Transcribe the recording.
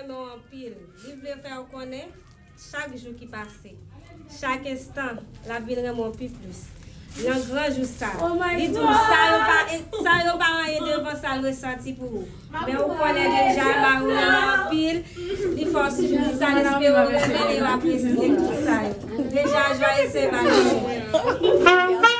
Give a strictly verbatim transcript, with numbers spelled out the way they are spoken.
Renmen w anpil. Li vle fè w konnen chak jou ki pase, chak enstan, l ap vin renmen w pi plis. Nan gran jou sa, li di w sa yo pa, sa yo pa anyen devan sa l resanti pou ou. Men ou konnen deja, mari w renmen w anpil, li fè w sipriz sa, l espere w renmen e w apresye tout sa yo. Deja, jwaye Sen Valanten.